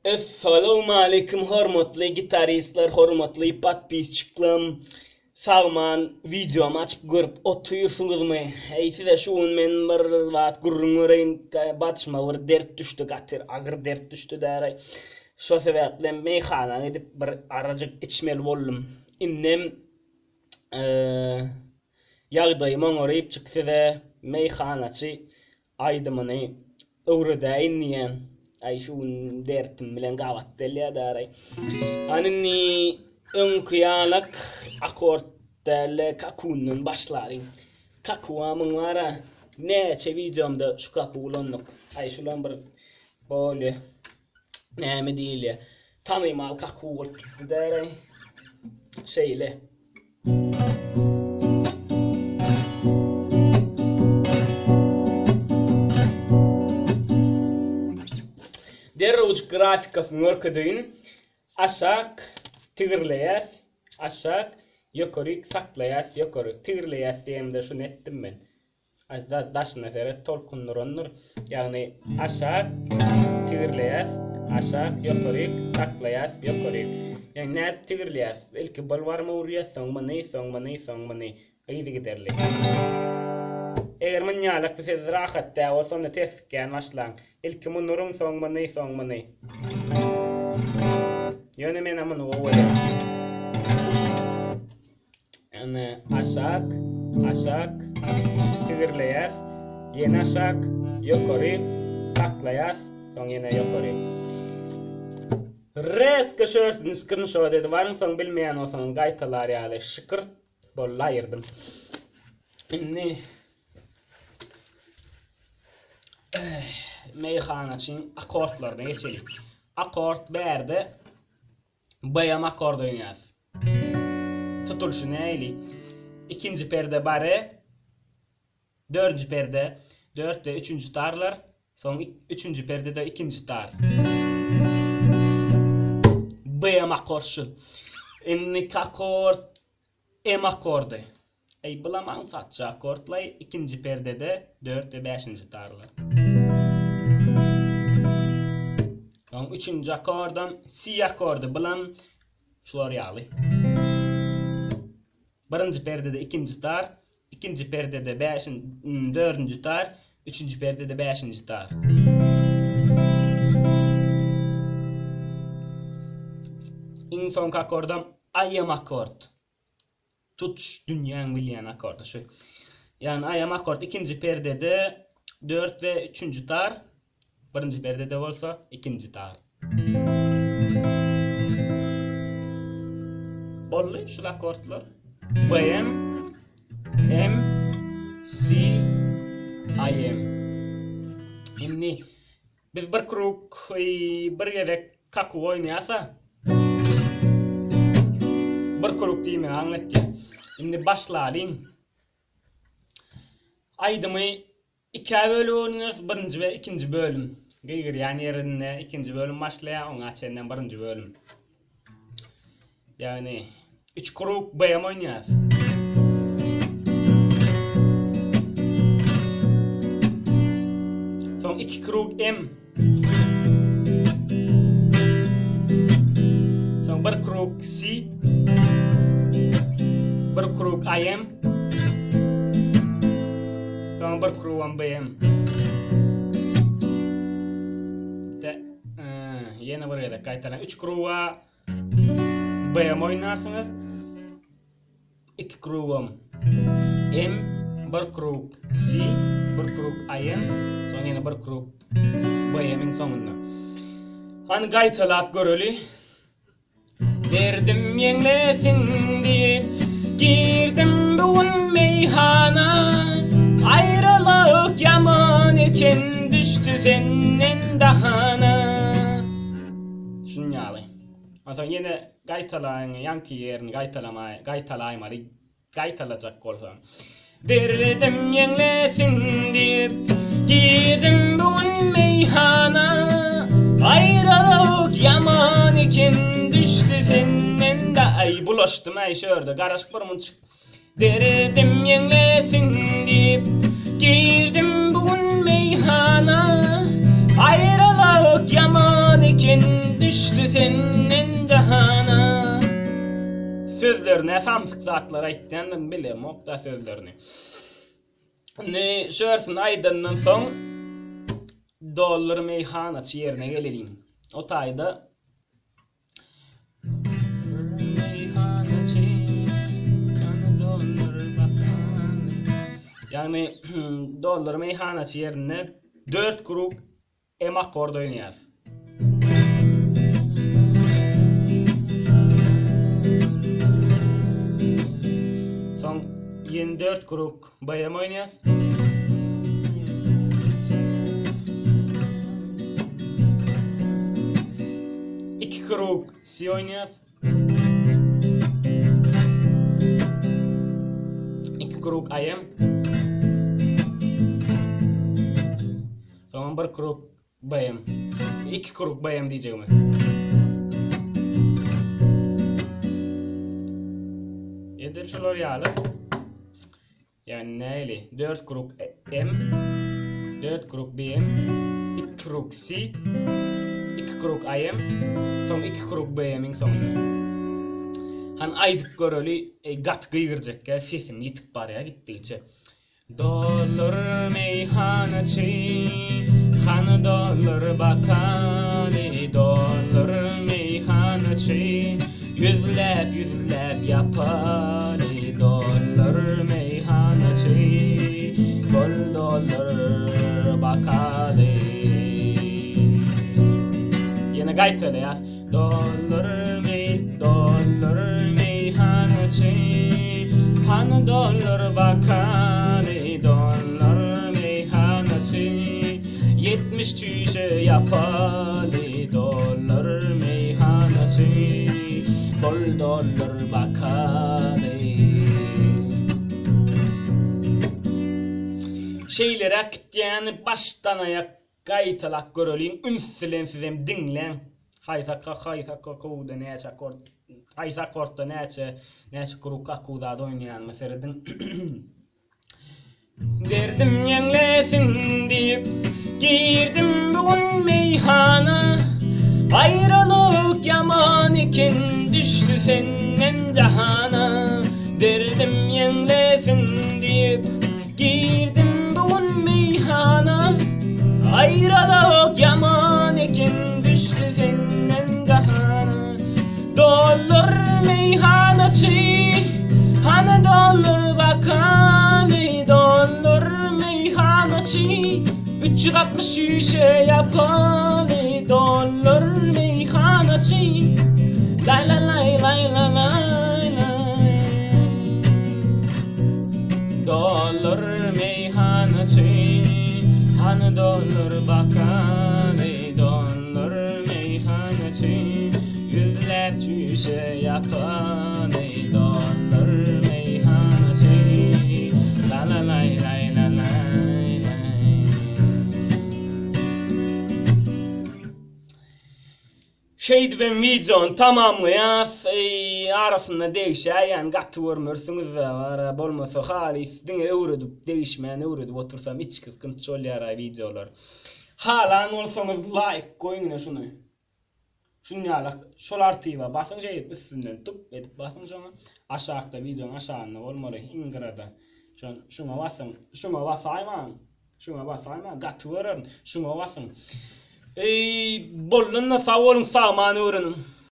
Essalawmaleýkim hormatly gitaristler hormatly podpisçiklam sagman wideomy açyp görüp otyrsyňyzmy eý size şu gün men bir zat gürrüň bereýin başyma bir dert düşdi gaty agyr dert düşdi däraý şo sebäplem meýhana gidip bir arajyk içmeli boldum indem ýagdaýym oňarypjyk size meýhanaçy Aýdymyny öwredäýin diýýän. Aý şu gün dertim bilen gabat gelýär daraý. Hany indi öňki ýalak akord dälde kakundan başlalyň. Kakuamyň bara näçe wideomda şu kaku ulandyk. Aý şulam bir bolýa. Näme diýilýär. Tanymal kaku bolup gitdi daraý. Şeýle. Derrewjik grafikasyny görkezeýin. Aşak tigirleýäs, aşak, ýokaryk saklaýas, ýokaryk tigirleýäs diýemde şuny etdim men. Daşyna seret tolkun durandyr. Ýagny aşak tigirleýäs, aşak, ýokaryk, saklaýas, ýokaryk. Ýagny nädip tigirleýäs? Ilki bir barma urýas, soň muny, soň muny, soň muny. Yzygiderli. Eger munýalak bir siz rahat däl bolsa onda tersikýän başlaň. Ilki muny uruň, soň muny, soň muny. Ýöne menä muny gowy görýän. Ýagny aşak, aşak, tigirleýäs, ýene aşak, ýokary, saklaýas, soň ýene ýokary. Rezko şörsüni skrinşot edip alyň, soň bilmeýän bolsaňyz gaýtalar ýaly şykyrt boldy aýyrdym. Indi meýhanaçyň akkordlaryna geçeliň. Akkord bärde BM akkord oýnaýas. Tutulyşy nähili? Ikinji perde bare, dördünji perde dört we üçünji tarlar, soň üçünji perdede ikinji tar. BM akkord şu. Indiki akkord M akkordy. Eý, bulam aňsatja akkordlaý, ikinji perdede dört we bäşinji tarlar. Soň üçünji akkordam Si akkordy, bulam şular ýaly. Birinji perdede ikinji tar, ikinji perdede bäşin, dördünji tar, üçünji perdede bäşinji tar. Iň soňky akkordam Aýam akkord. Tutuş dünýäň bilýän akkordy şu. Ýagny aýam akkord ikinji perdede dört we üçünji tar, birinji perdede bolsa ikinji tar. Boldy şul akkordlar. B M M C I M. Indi Biz bir krug bir gezek kaku oýnaýasa bir krug diýmegi aňlatýar. Indi başlalyň. Aýdymy ikä bölüp oýnaýarys, birinji we ikinji bölüm. Gygyrýan ýerinde ikinji bölüm başlaýar, oňa çenlem birinji bölüm. Ýagny üç krug BM oýnaýas. Soň iki krug M. Soň bir krug C. Bir krug IM. Soň bir krugam BM. De, ýene bir gezek gaýtalan. Üç kruga BM oýnarsyňyz. Iki krugam M, bir krug C, bir krug IM, soň ýene bir krug BM-iň soňunda. Hany gaýtalap göreli. Derdim ýeňlesin diýip girdim bu gün meýhana. Aýralyk ýaman eken düşdi senden dahana. Şunuň ýaly. Onsoň ýene gaýtalaýyň, ýaňky ýerini gaýtalamaý, gaýtalaýmaly, gaýtalajak bolsaň. Derdim ýeňlesin diýip, girdim bu gün meýhana. Aýralyk ýaman eken, düşdi senden-de. Aý, bulaşdym-aý şu ýerde, garaşyp bir munçuk. Derdim ýeňlesin diýip, girdim bu gün meýhana. Aýralyk ýaman eken. Düşdi senden jahana. Sözlerine samsyk zatlar aýtýandyryn bilemok-da sözlerini. Indi şu ýersini aýdandan soň dollar meýhanaçy ýerine geleliň. O taýda Ýagny dollar meýhanaçy ýerinde 4 krug M akkord oýnaýas. Soň ýene 4 krug BM oýnaýas. Iki krug C oýnaýas. Iki krug AM. Soňam bir krug BM. Iki krug BM diýjegimi. Edil şular ýaly. Ýagny nähili? 4 krug M, 4 krug BM, 2 krug C, 2 krug AM, soň 2 krug BM-iň soňunda. Han aýdyp göreli, ey, gaty gygyrjakka sesim ýitip barýar gitdigiçe. Doldur meýhanaçy, hany doldur bakaly, doldur meýhanaçy, ýüzläp, ýüzläp ýapaly, doldur meýhanaçy, bol doldur bakaly. Ýene gaýtalaýas. Doldur meý, doldur meýhanaçy, Hany doldur bakaly, doldur meýhanaçy, 70 çüýşe ýapaly, doldur meýhanaçy, Bol doldur bakaly. Şeýleräk gitýäni başdan-aýak Gaýtalap göreliň üns bilen sizem diňläň haýsy haýsy akowda näçe akord haýsy akordda näçe näçe kruk akudada oýnaýanyma serediň. Derdim ýeňlesin diýip girdim bu gün meýhana Aýralyk ýaman eken düşdi senden jahana Derdim ýeňlesin diýip Girdim bu gün meýhana, Aýralyk ýaman eken düşdi senden jahana. Doldur meýhanaçy, hany doldur bakaly, Doldur meýhanaçy, 360 çüýşe ýapaly, Doldur meýhanaçy, Laý la laý laý la laý laý. Doldur meýhanaçy, hany doldur bakaly, Doldur meýhanaçy, ýüzläp çüýşe ýakaly, Doldur meýhanaçy, la-la-laý-laý-la-laý-laý. Şeýdibem wideony tamamlaýas. Eý arasynda degişäýýän gaty görmersiňizdä bara bolmasa halys diňe öwredip degişmän öwredip otursam içgysgynç bolýaraý wideolar. Halan bolsaňyz laýk goýuň ine şuny. Şuny ýaly şol artyba basyň şeýdip üstünden tup edip basyň şoňa. Aşakda wideonyň aşagynda bolmaly iň gyrada. Şon şuňa basyň. Şuňa basaýmaň. Şuňa basaýma gaty görerin. Şuňa basyň. Eý boldunda sag boluň sagman öwreniň.